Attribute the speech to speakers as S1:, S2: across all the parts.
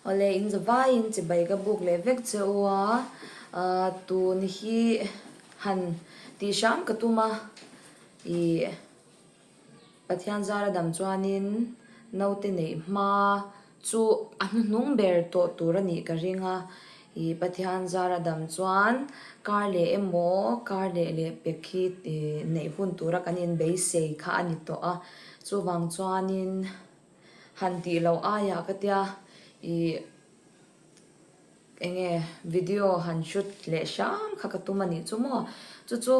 S1: Awle in zavaiin chibai ka buk leh vek che u a, tun hi han tih hram ka tum a, ih Pathian zara dam chuanin naute neih hma chu a hnuhnung ber tawh tur a nih ka ring a, ih Pathian zara dam chuan kar leh emaw kar leh leh pek hi neih hun tura kan inbeisei kha a ni tawh a, chuvang chuanin. Han tih loh aiah ka tia ih enge video han shoot leh hram kha ka tum a nih chu maw chu chu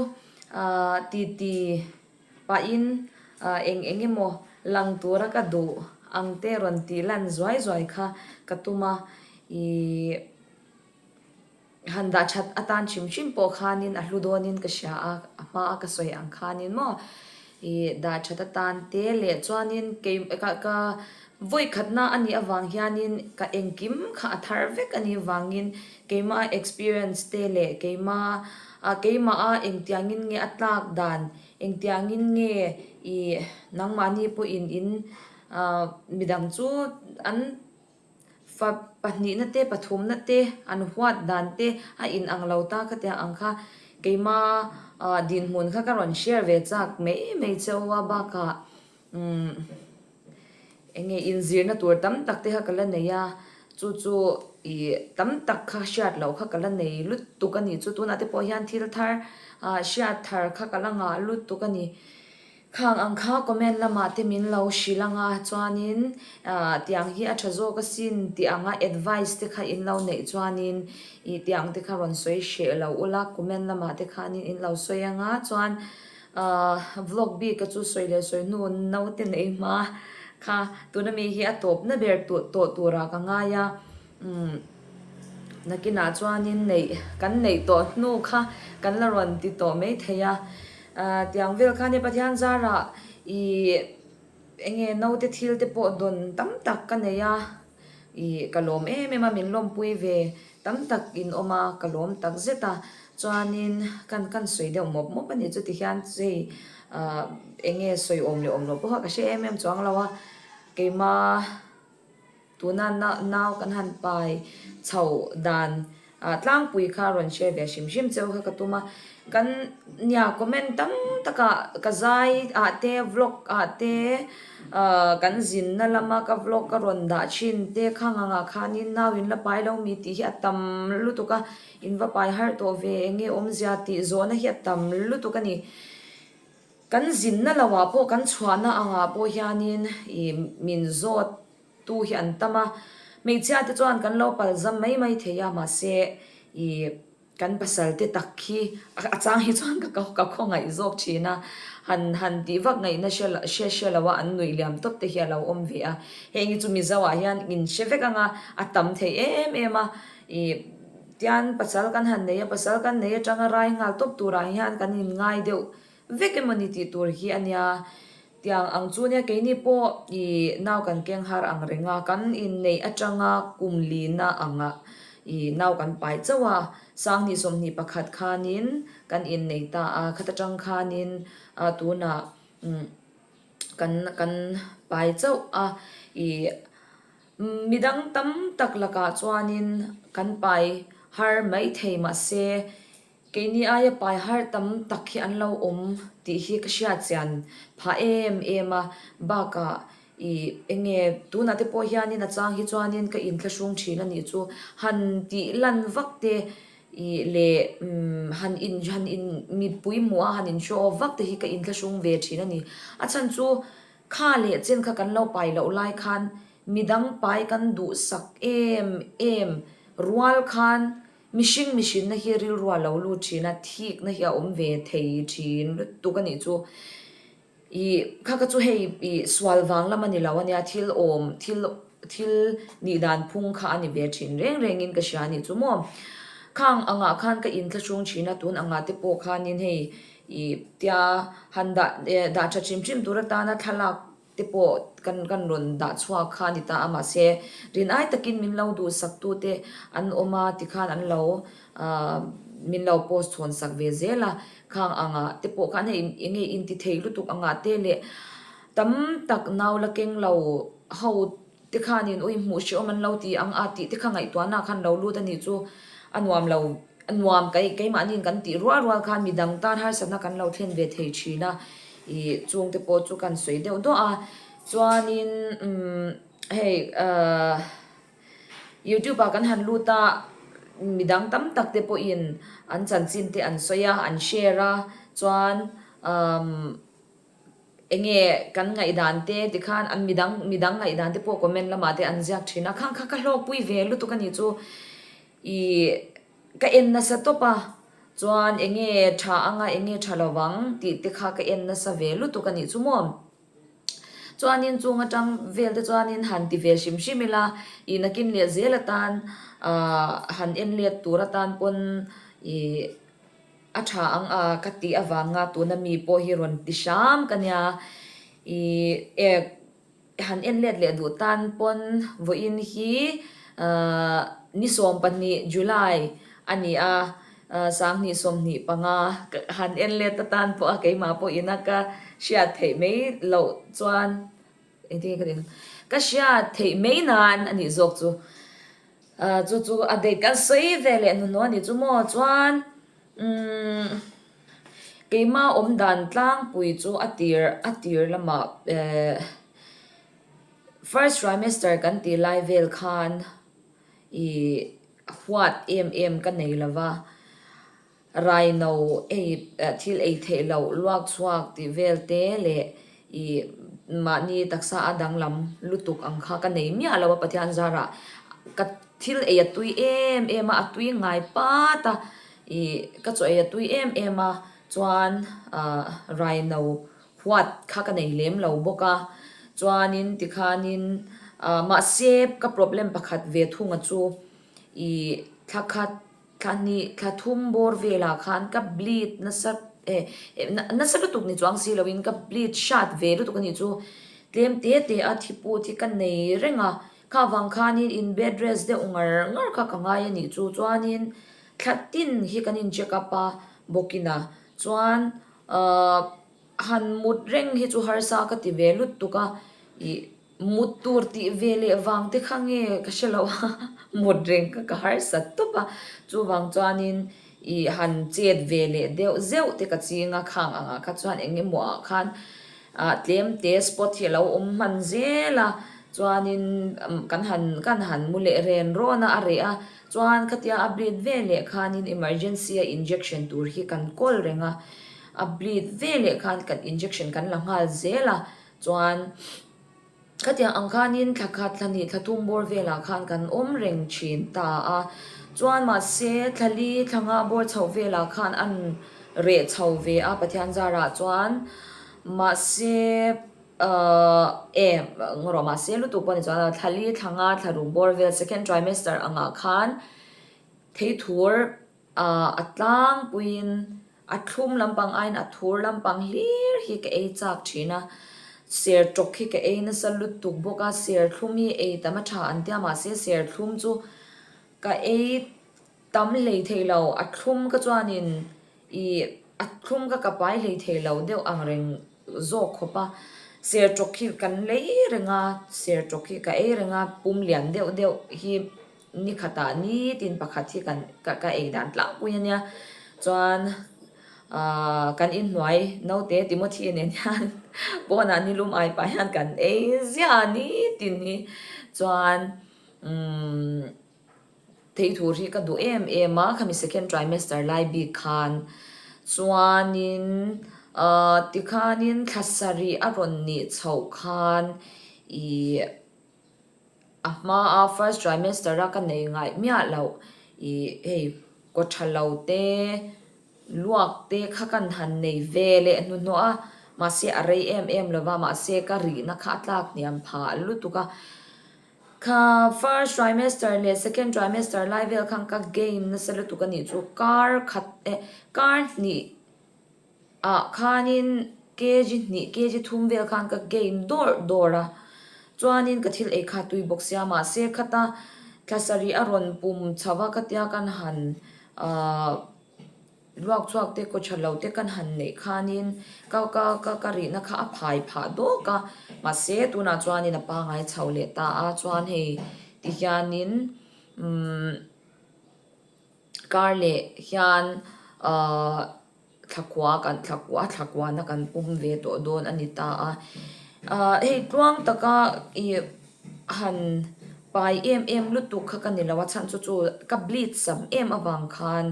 S1: ah titi pahin ah eng eng emaw lang tura ka duh ang te rawn tih lan zuai zuai kha ka tum a ih. Han dah that atan hrim hrim pawh khanin a hlu dawnin ka hria a, a hmaa ka sawi ang khanin maw ih dah that atan te leh chuanin kei ka ka vawi khatna a nih avang hianin ka engkim kha a thar vek a nih vangin keimah experience te leh keimah ah keimah a engtiangin nge a tlak dan engtiangin nge ih nangmahni pawhin in ah midang chu an Fa pahnihna te pathumna te an huat dan te a in ang lo ta ka tia ang kha keima ah dinhmun kha ka rawn share ve chak mai mai cheu a bakah umm eng nge inzirna tur tam tak te kha ka la nei a chu chu ih tam tak kha hriat loh kha ka la nei lutuk a nih chu tunah te pawh hian thil thar ah hriat thar kha ka la ngah lutuk a ni. Khang ang kha comment lamah te min lo hrilh anga chuanin ah tiang hi a tha zawk asin tih anga advice te kha in lo neih chuanin ih tiang te kha rawn sawi hreh lo ula comment lamah te khanin in lo sawi anga chuan ah vlog bik a chu sawi leh sawi hnu naute nei hma kha tuna mi hi a tawpna ber tawh turah ka ngai a. Umm nakinah chuanin neih kan neih tawh hnu kha kan la rawn ti tawh mai thei a, ah tiang vel khan hei Pathian zarah ih eng nge naute thil te pawh dawn tam tak ka nei a, ih ka lawm em em a min lawmpui ve tam tak in awm a ka lawm tak zet a, chuanin kan kan sawi deuh mawp mawp a ni chuti hian hei ah eng nge sawi awm leh awm loh pawh kha ka hre em em chuang lo a, keimah. Tuna nau kan han pai chho dan tlangpui kha rawn share ve hrim hrim cheu kha ka tum a. Kan nia comment tam takah ka zai ah te vlog ah te kan zinna lama ka vlog ka rawn dah thin te khang angah khanin nau in la pai lo mi tih hi a tam lutuk a, in va pai harh tawh ve eng nge awmzia tih zawhna hi a tam lutuk a ni. Kan zinna lohah pawh kan chhuahna angah pawh hianin ih min zawt tu hi an tam a, hmeichhia te chuan kan lo palzam mai mai thei a mahse ih kan pasal te tak hi a chang hi chuan ka ka khawngaih zawk thin a, han han tih vak ngaihna hre hre hre lo a an nuih liam tawp te hi a lo awm ve a, heng hi chu Mizo ah hian in hre vek anga a tam thei em em a ih tian pasal kan han nei a pasal kan nei atanga rai nghal tawp turah hian kan inngai deuh Vek emaw ni tih tur hi a nia. Tiang ang chu nia keini pawh ih nau kan keng har ang reng a, kan inneih atanga kum lina anga ih nau kan pai chauh a, Sanghnih 21 khanin kan innei ta a, khat atang khanin ah tunah umm kan kan pai chauh a ih midang tam tak lakah chuanin kan pai har maithei mahse Keini aia pai har tam tak hi an lo awm tih hi ka hriat chian phah em em a, bakah ih eng nge tunah te pawh hianin a chang hi chuanin ka inthlahrung thin a nih chu han tih lan vak te ih leh umm han in han in mipui hmuh a han in show off vak te hi ka inthlahrung ve thin a ni. A chhan chu kha leh chen kha kan lo pai loh lai khan midang pai kan duhsak em em rual khan Mihring mihrinna hi rilru a lo lut thin a, thikna hi a awm ve thei thin lutuk a nih chu. Ih kha kha chu hei ih sual vang lam a ni lo a nia, thil awm thil thil nih dan phung kha a ni ve thin reng rengin ka hria a nih chu maw. Khang angah khan ka inthlahrung thin a, tun angah te pawh khanin hei ih tia han dah dah tha hrim hrim tur atana thlalak te pawh kan kan rawn dah chhuak kha a ni ta a mahse rin ai takin min lo duhsak tu te an awm a tikhan an lo ahh min lo post chhawn sak ve zel a khang angah te pawh khan hei eng nge inti thei lutuk angah te leh tam tak nau la keng lo ho. Tikhanin ui hmuh hrehawm an lo ti ang a tih te kha ngaihtuahna khan lo lut a nih chu a nuam lo, a nuam kei keimahniin kan tih rual rual khan midang tan harsatna kan lo thlen ve thei thin a, ih chung te pawh chu kan sawi deuh duah a. Chuanin umm hei ahh youtube ah kan han lut a, midang tam tak te pawhin an chanchin te an sawi a, an share a, chuan umm. Enge kan ngaihdan te tikhan an midang midang ngaihdan te pawh comment lamah te an ziak thin a, khang kha ka hlawkpui ve lutuk a nih chu ih ka en nasa tawp a, chuan enge tha anga enge tha lo vang tih te kha ka en nasa ve lutuk a nih chu maw. Chuanin chung atang vel te chuanin han ti ve hrim hrim ila ih nakin leh zel atan ah han en let tur atan pawn ih. A tha ang a, ka tih avanga tuna mi pawh hi rawn ti hram ka nia. Ih ek han en let leh duh tan pawn vawiin hi ahh ni 12 July a ni a, 2025 han en let atan pawh a keimah pawh ina ka hriat theih mai loh chuan engtin nge ka tih ang ka hriat theih mai nan a nih zawk chu. Ahh chu chu a date kan sawi ve leh hnuhnawh a nih chu maw chuan umm keima awm dan tlangpui chu a tir a tir lamah ehh first trimester kan tih lai vel khan ih huat em em ka nei lo va. Raino ei thil ei theih loh luak chhuak tih vel te leh ih mahni taksa a danglam lutuk ang kha ka nei miah lo a Pathian zarah ka thil ei a tui em em a, a tui ngai pat a ih ka chaw ei a tui em em a chuan ah raino huat kha ka nei lem lo bawk a chuanin tikhanin ah mahse ka problem pakhat ve thunga chu ih thla khat Thla hnih, thla thum bawr velah khan ka bleed nasa eh nasa lutuk ni chuang si loin ka bleed hrat ve lutuk a nih chu. Tlem te te a thi put hi ka nei reng a, kha vang khanin in bed rest deuh ngar ngar kha ka ngai a nih chu. Chuanin thla tin hi kan in check up a bawkin a, chuan ahh han mut reng hi chu harsa ka ti ve lutuk a, ih Mut tur tih ve leh vang te kha nge ka hre lo a, mut reng kha ka harsat tawp a, chuvang chuanin ih han chet ve leh deuh zeuh te ka ching a, khang angah kha chuan eng emaw ah khan ah tlem te spot hi a lo awm hman zel a, chuanin kan han kan han mu leh ren rawn a, a reh a, chuan khatia a bleed ve leh khanin emergency a injection tur hi kan kawl reng a, a bleed ve leh khan kan injection kan la nghal zel a, Chuan khatiang ang khanin thla khat, thla hnih, thla thum bawr velah khan kan awm reng thin ta a. Chuan mahse thla li, thla nga bawr chhoh velah khan an reh chho ve a Pathian zarah chuan mahse ahh e rawh mahse lutuk pawh ni chuan thla li, thla nga, thla ruk bawr vel second trimester angah khan theithur Ahh a tlangpuiin a thlum lampang aiin a thur lampang hlir hi ka ei chak thin a, sertawk hi ka ei nasa lutuk bawk a, serthlum hi ei tam a tha an tia mahse serthlum chu ka ei tam hlei thei lo, a thlum ka chuanin ih a thlum ka ka pai hlei thei lo deuh ang reng zawk khawp a, sertawk hi kan lei reng a, sertawk hi ka ei reng a, pum lian deuh deuh hi. Ni khatah nitin pakhat hi kan ka ei dan tlangpui a nia. Chuan ahh kan inhnuai naute Timothy nen hian pawnah nilum ai pah hian kan ei ziah a nitin hi. Chuan umm theithur hi ka duh em em a khami second trimester lai bik khan. Chuanin ahh tikhanin thla sarih a rawn nih chhoh khan ih. A hmaa first trimester a ka nei ngaih miah loh ih hei kaw tha lo te luak te kha kan han nei ve leh hnuhnawh a mahse a rei em em lo va mahse ka rihna kha a tlak hniam phah lutuk a kha first trimester leh second trimester lai vel khan ka gain nasa lutuk a nih chu kar khat eh kar hnih. ah khanin kg hnih kg thum vel khan ka gain dawrh dawrh a chuanin ka thil ei kha tui bawk sia mahse khata thla sarih a rawn pum chho a khatia kan han ahh. Luak chhuak te kaw tha lo te kan han neih khanin ka ka ka ka rihna kha a phai phah dawk a, mahse tunah chuanin a pangai chho leh ta a, chuan hei tihianin umm kar leh hian ahh thlakua kan thlakua thlakuana kan pum ve tawh dawn a ni ta a, ahh hei tluang taka ih han pai em em lutuk kha ka ni lo a chhan chu chu ka bleed sam em avang khan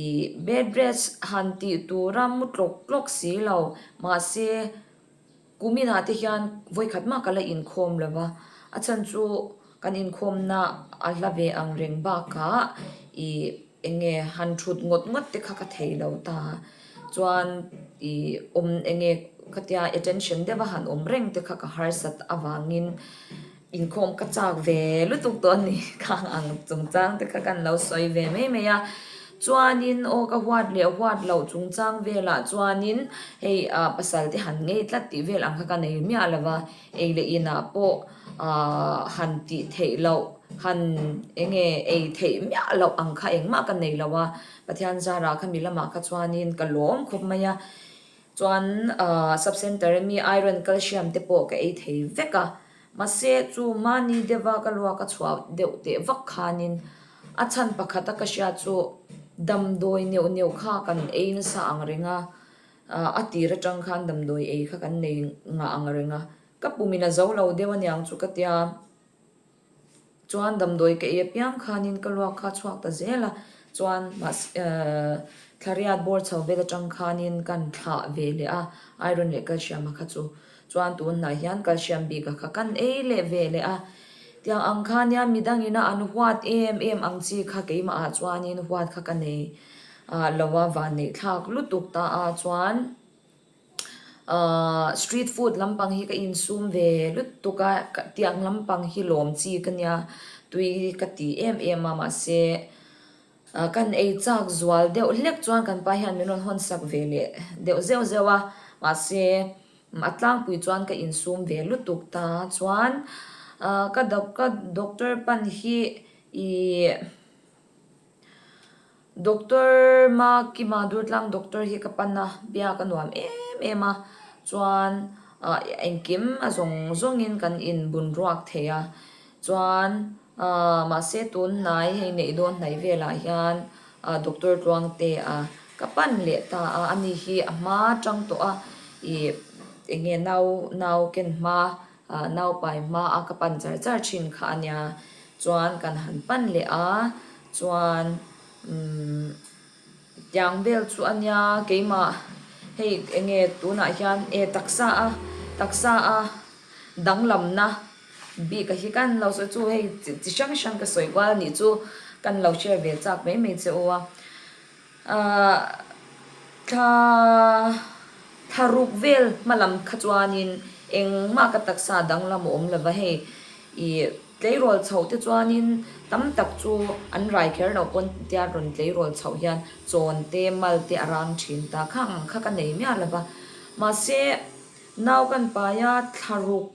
S1: ih bed rest han tih tura mu tlawk tlawk si lo mahse Kuminah te hian vawikhat mah ka la inkhawm lo va, a chhan chu kan inkhawmna a hla ve ang reng bakah ih eng nge han thut ngawt ngawt te kha ka thei lo ta a, chuan ih awm eng nge khatia attention deuh a han awm reng te kha ka harsat avangin Inkhawm ka chak ve lutuk tawh a ni khang ang chungchang te kha kan lo sawi ve mai mai a. Chuanin aw ka huat leh huat loh chungchang velah chuanin hei ah pasal te han ngei tlat tih vel ang kha ka nei miah lo va, ei leh inah pawh ah han tih theih loh han eng nge ei theih miah loh ang kha engmah ka nei lo a, Pathian zarah kha mi lamah kha chuanin ka lawm khawp mai a. Chuan ah sub center a mi iron calcium te pawh ka ei thei vek a. Mahse, chu mahni deuha ka luak a chhuah deuh teh vak khanin a chhan pakhata ka hria chu damdawi neuh neuh kha kan ei nasa ang reng a, a tir atang khan damdawi ei kha kan nei ngah ang reng a, ka pumin a zo lo deuh aniang chu ka tia. Chuan damdawi ka ei apiang khanin ka luak kha chhuak ta zel a, chuan mahse thlariat bawr chho vel atang khanin kan thlah ve leh a, iron leh calcium a kha chu. Chuan tunah hian calcium bik a kha kan ei leh ve leh a, tiang ang khan hian midang ina an huat em em ang chi kha keimah ah chuanin huat kha ka nei lo a, vanneih thlak lutuk ta a chuan. Ahh street food lampang hi ka insum ve lutuk a tiang lampang hi lawm chi ka nia tui ka ti em em a mahse ah kan ei chak zual deuh hlek chuan kan pa hian min rawn hawn sak ve leh deuh zeuh zeuh a mahse a tlangpui chuan ka insum ve lutuk ta chuan ah ka ka doctor pan hi ih. Doctor Makima Durtlang doctor hi ka pan a, biak a nuam em em a, chuan ah engkim a zawng zawngin kan inbun ruak thei a, chuan ah mahse tun hnai hei neih dawn hnai velah hian ah doctor Tluangte a ka pan leh ta a, ani hi a hma tang tawh a ih eng nge nau nau ken hma Ah naupai hma a ka pan char char thin kha a nia, chuan kan han pan leh a, chuan umm tiang vel chu a nia keimah hei eng nge tunah hian e taksa a taksa a danglamna bik a hi kan lo sawi chu hei chi hrang hrang ka sawi kual a nih chu kan lo share ve chak mai mai che u a. Ahh thla thla ruk vel hma lam kha chuanin engmah ka taksa danglam a awm lova hei ih tleirawl chhoh te chuanin tam tak chu an rai kher loh pawn tia rawn tleirawl chhoh hian chawn te mal te a rang thin ta khang ang kha ka nei miah lova mahse nau kan pai a thla ruk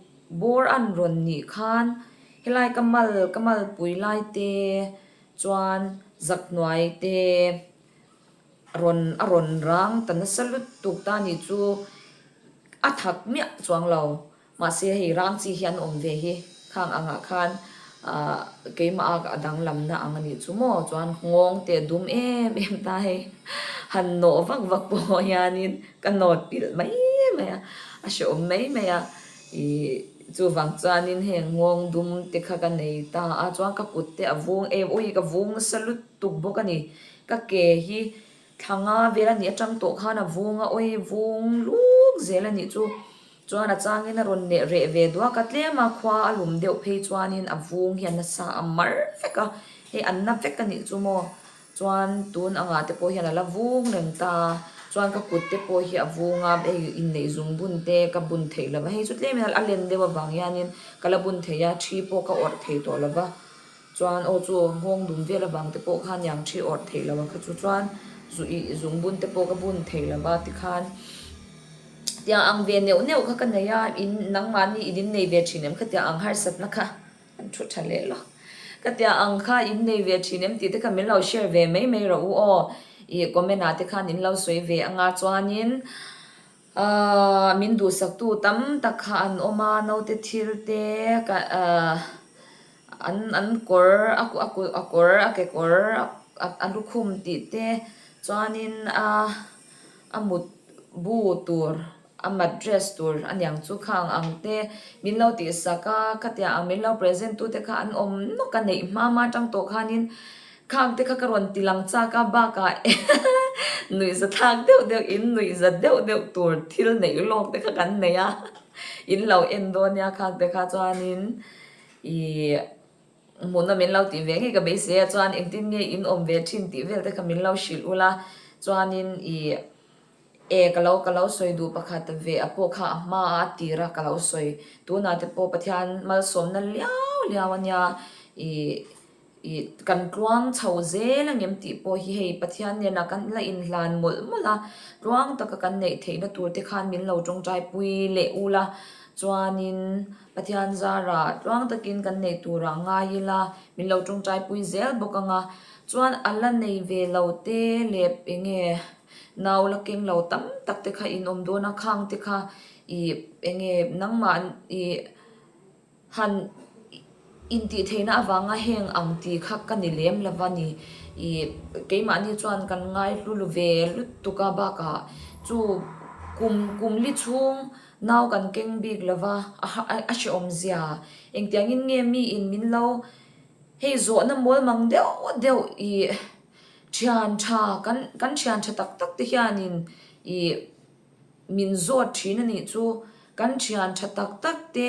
S1: bawr an rawn nih khan helai ka mal ka malpui lai te Chuan zakhnuai te rawn a rawn rang ta nasa lutuk ta nih chu a thak miah chuang lo. Mahse hei rang chi hi an awm ve hi khang angah khan ah keimah a a danglamna ang a nih chu maw chuan nghawng te a dum em em ta hei han nawh vak vak pawh hianin ka nawt pilh mai mai a a hrehawm mai mai a ih Chuvang chuanin heng nghawng dum te kha ka nei ta a, chuan ka kut te a vung em, ui ka vung nasa lutuk bawk a ni. Ka ke hi thla nga vel a nih atang tawh khan a vung a, ui vung luk zel a nih chu. Chuan a changin a rawn neh reh ve duak a, tlem a khua a lum deuh phei chuanin a vung hian nasa a mar vek a, hei an na vek a nih chu maw. Chuan tun angah te pawh hian a la vung reng ta a, chuan ka kut te pawh hi a vung a, hei inneih zung bun te ka bun theih lo va, hei chu tlem in a len deuh avang hianin ka la bun thei a, thi pawh ka awrh thei tawh lo va, chuan aw chu nghawng dum vel avang te pawh khan niang thi awrh theih lo a kha chu chuan zu ih zung bun te pawh ka bun thei lo va tikhan tiang ang ve neuh neuh kha ka nei a, in nangmahni in innei ve thin em khatiang ang harsatna kha. An thu tha leh lawk. Ka tia ang kha in nei ve thin em tih te kha min lo share ve mai mai rawh u aw. Ih comment ah te khan in lo sawi ve anga chuanin ahh min duhsaktu tam tak kha an awm a naute thil te ka ahh an an kawr a a a kawr a kekawr a lukhum tih te chuanin a a mut bu tur a mattress tur a niang chu khang ang te min lo tihsak a khatiang ang min lo present tu te kha an awm nawk a neih hma hma atang tawh khanin khang te kha ka rawn ti lang chak a bakah nuihza thlak deuh deuh in nuihza deuh deuh tur thil neih lawk te kha kan nei a in lo en dawn nia khang te kha chuanin ih Hmuhna min lo tih ve ngei ka beisei a chuan engtin nge in awm ve thin tih vel te kha min lo hrilh ula chuanin ih e ka lo ka lo sawi duh pakhat ve a pawh kha a hma a tir a ka lo sawi tunah te pawh Pathian malsawmna liau liau ania ih ih kan tluang chho zel angem tih pawh hi hei Pathian nena kan la inhlan mawlh mawlh a tluang taka kan neih theihna tur te khan min lo tawngtai pui leh ula chuanin. Pathian zara tluang takin kan nei turah ngai ila, min lo tawngtai pui zel bawk ang a, chuan a la nei ve lo te leh eng nge nau la keng lo tam tak te kha in awm dawn a, khang te kha ih eng nge nangmah ih han intih theihna avanga heng ang tih kha ka ni lem lo va ni, ih keimahni chuan kan ngai hlu ve lutuk a bakah chu kum kum li chhung. Nau kan keng bik lo va, a a hrehawm zia. Engtiangin nge miin min lo hei zawhna mawl mang deuh deuh ih thian tha kan kan thian tha tak tak te hianin ih min zawt thin a nih chu. Kan thian tha tak tak te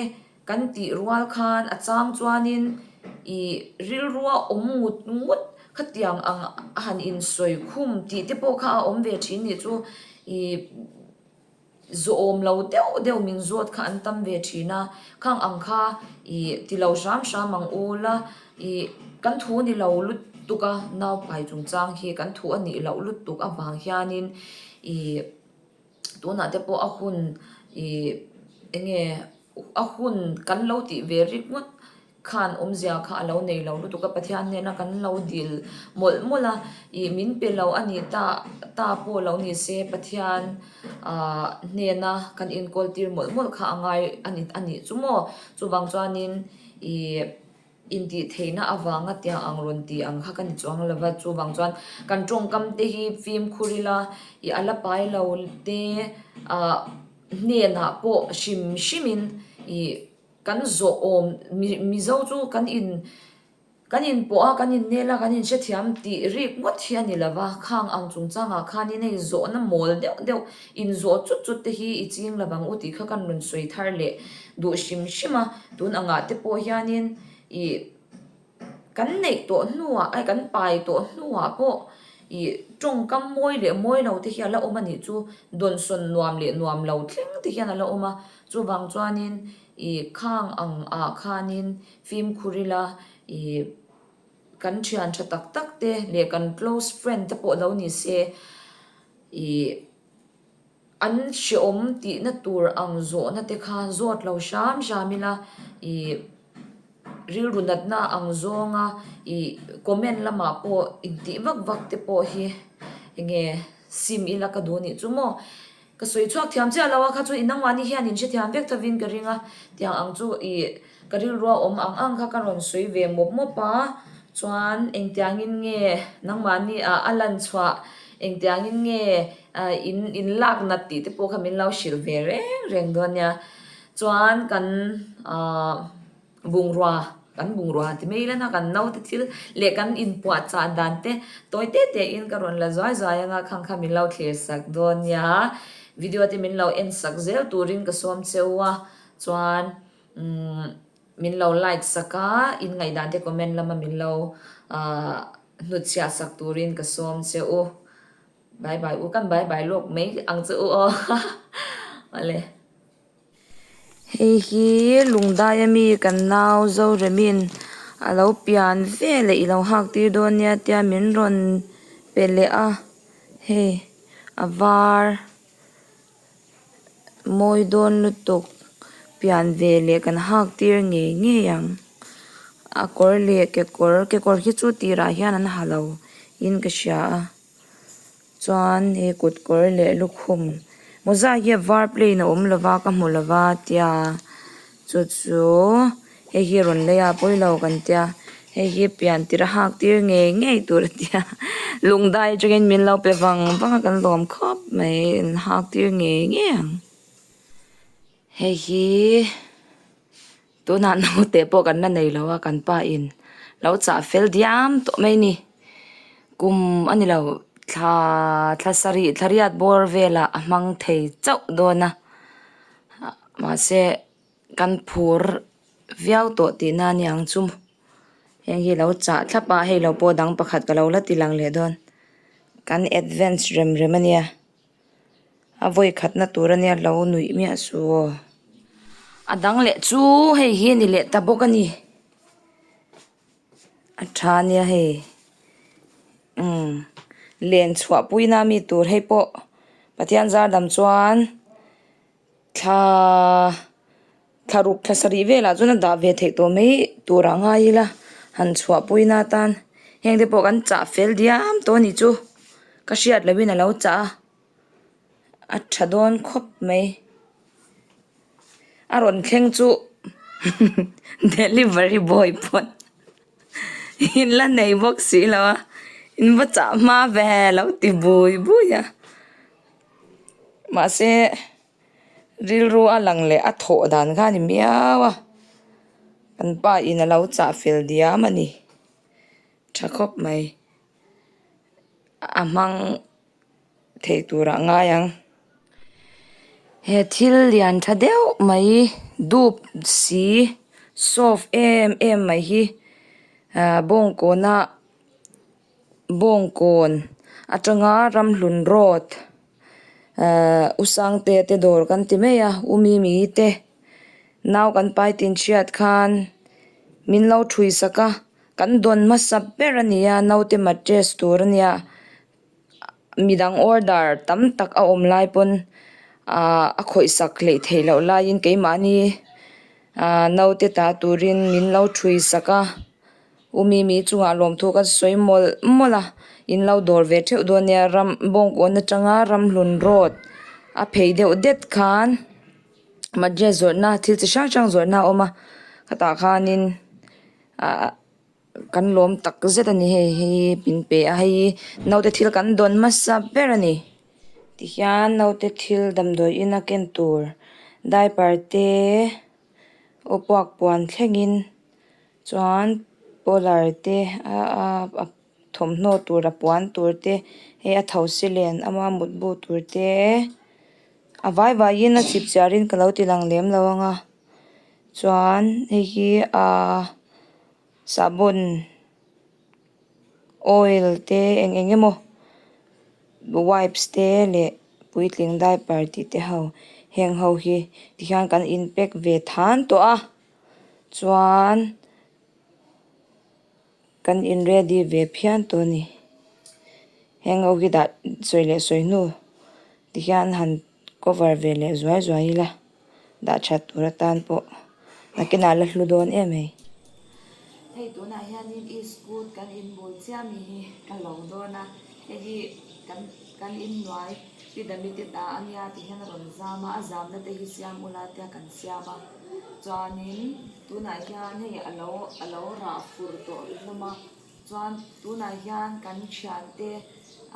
S1: kan tih rual khan a chang chuanin ih rilrua awm ngut ngut khatiang ang a han insawi khum tih te pawh kha a awm ve thin nih chu ih. Zawhawm lo deuh deuh min zawt kha an tam ve thin a, khang ang kha ih ti lo hram hram ang u la, ih kan thu ni lo lutuk a, naupai chungchang hi kan thu a nih loh lutuk avang hianin ih tunah te pawh a hun ih eng nge a hun kan lo tih ve ringawt Khan awmzia kha a lo nei lo lutuk a, Pathian hnena kan lo dil mawlh mawlh a, ih min pe lo a nih ta ta pawh lo ni se Pathian ah hnena kan inkawl tir mawlh mawlh kha a ngai a ni a nih chu maw? Chuvang chuanin ih intih theihna avanga tiang ang rawn tih ang kha ka ni chuang lo va, chuvang chuan kan tawngkam te hi fimkhur ila ih a la pai lo te ah hnenah pawh hrim hrimin ih. Kan zawh awm Mizo chu kan in kan in pawh a, kan in nel a, kan in hrethiam tih rik ngawt hi a ni lo va, khang ang chungchangah khanin hei zawhna mawl deuh deuh in zawh chut chut te hi i ching lo vang u tih kha kan rawn sawi thar leh duh hrim hrim a, tun angah te pawh hianin ih Kan neih tawh hnuah ai kan pai tawh hnuah pawh ih tawngkam mawi leh mawi lo te hi a la awm a nih chu dawnsawn nuam leh nuam lo thleng te hian a la awm a, chuvang chuanin ih khang ang ah khanin fimkhur ila ih kan thian tha tak tak te leh kan close friend te pawh lo ni se ih. An hreawm tihna tur ang zawhna te kha zawt lo hram hram ila ih rilru natna ang zawnga ih comment lamah pawh intih vak vak te pawh hi enge sim ila ka duh anih chu maw. Ka sawi chhuak thiam chiah lo a kha chu inangmahni hian in hrethiam vek thovin ka ring a tiang ang chu ih Ka rilrua awm ang ang kha ka rawn sawi ve mawp mawp a, chuan engtiangin nge nangmahni ah a lan chhuah, engtiangin nge in in lak nat tih te pawh kha min lo hrilh ve reng reng dawn nia. Chuan kan ahh bungrua, kan bungrua ti mai ila na kan naute thil leh kan inpuahchah dan te tawi te te in ka rawn la zuai zuai anga khang kha min lo thlir sak dawn nia. Video te min lo en sak zel turin ka sawm cheu a, chuan. Umm min lo like sak a, in ngaihdan te comment lama min lo ahh hnutchhiah sak turin ka sawm che u. Bye bye u, kan bye bye lawk mai ang che u aw awle. Hei hi Lungdai ami kan nau Zoremin a lo pian ve leh i lo hak tir dawn nia tia min rawn pe leh a, hei a var. Mawi dawn lutuk pian ve leh kan hak tir ngei ngei ang. A kawr leh kekawr kekawr hi chu tirah hian an ha lo in ka hria a. Chuan he kut kawr leh lukhum mawza hi a var plain a awm lova ka hmu lova tia chu chu hei hi rawn lei a pawilo kan tia hei hi pian tirh a hak tir ngei ngei tur a tia lungdai atangin min lo pe vang vang a kan lawm khawp mai an hak tir ngei ngei ang hei hi. Tunah naute pawh kan la nei lo a, kan pa in lo chah fel diam tawh mai a ni. Kum a ni lo, thla thla sarih thla riat bawr velah a hmang thei chauh dawn a, mahse kan phur viau tawh tihna a ni ang chu. Heng hi lo chah thlap a, hei lo pawh dang pakhat ka lo la ti lang leh dawn. Kan advance rem rem a nia. A vawi khatna tur ania lo nuih miah su aw. A dang leh chu hei hi a ni leh ta bawk a ni. A tha ania hei. Umm len chhuah puina mi tur hei pawh Pathian zar dam chuan thla thla ruk thla sarih velah chuan a dah ve theih tawh mai tur ah ngai ila han chhuah pui na atan heng te pawh kan chah fel diam tawh a nih chu ka hriat loh in a lo chah a a tha dawn khawp mai a rawn thleng chu delivery boy pawn in la nei bawk si lo a in va chah hma ve lo ti bui bui a mahse. Rilru a lang leh a thawh dan kha a ni miau a, kan pa in a lo chah fel diam a ni, tha khawp mai, a hmang thei turah a ngai ang. He thil lian tha deuh mai dup si soft em em mai hi ahh bawngkawna bawngkawn atanga ramhlun road Ehh u Sangte te dawr kan ti mai a u Mimi te nau kan pai tin hriat khan min lo thui sak a kan dawn hmasa ber a ni a naute mattress tur a nia midang order tam tak a awm lai pawn ahh a khawih sak hleih theih loh laiin keimahni ahh naute ta turin min lo thui sak a. U Mimi chungah lawmthu ka sawi mawlh mawlh a, in lo dawr ve theuh dawn nia ram bawngkawn atanga ramhlun road a phei deuh det khan mattress zawrhna thil chi hrang hrang zawrhna a awm a khatah khanin ahh kan lawm tak zet a ni hei hi min pe a hei naute thil kan dawn hmasa ber a ni tihian naute thil damdawi in a ken tur diaper te aw puak puan thlengin. Chuan polar te a thawmhnaw tur a puan tur te hei a thosi len ama mutbu tur te a vai vaiin a chip chiar in ka lo ti lang lem lo ang a chuan hei hi ahh sahbawn oil te eng eng emaw wipes te leh puitling diaper tih te ho heng ho hi tikhian kan in pack ve than tawh a. Chuan kan in ready ve phian tawh a ni. Heng ho hi dah sawi leh sawi hnu tihian han cover ve leh zuai zuai ila dah that tur atan pawh nakinah la hlu dawn em hei. Hei tunah hianin e-scoot kan inbul chiah mi hi ka lo dawn a, hei hi kan kan inhnuai pi dami te ta a nia ti hian a rawn zam a, a zamna te hi siam ula tia kan siam a. Chuanin tunah hian hei a lo a lo rah fur tawh hlawm a chuan tunah hian kan thiante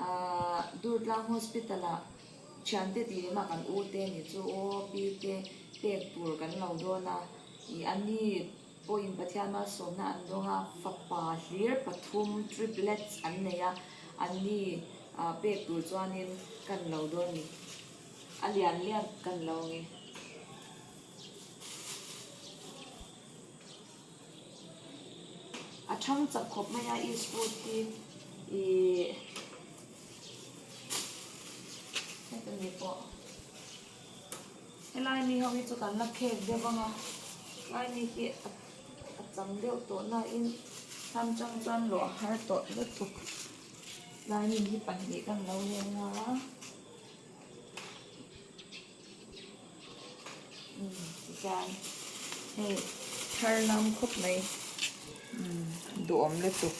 S1: ahh Durtlang hospital ah thiante tih leh mah kan u te nih chu aw pi te pek tur kan lo dawn a ih an ni pawhin Pathian malsawmna an dawng a fapa hlir pathum triplets an nei a an ni ah pek tur chuanin kan lo dawn a ni a lian lian kan lo ang e. A thang chak khawp mai a e-scooty hi ihh heta mi pawh helai mi ho hi chu kan la khek deuh ang a helai mi hi a chang deuh tawh nain hlam chang chuan lawh a har tawh lutuk helai mi hi pahnih kan lo leng a. Tichuan hei thar lam khawp mai duhawm lutuk.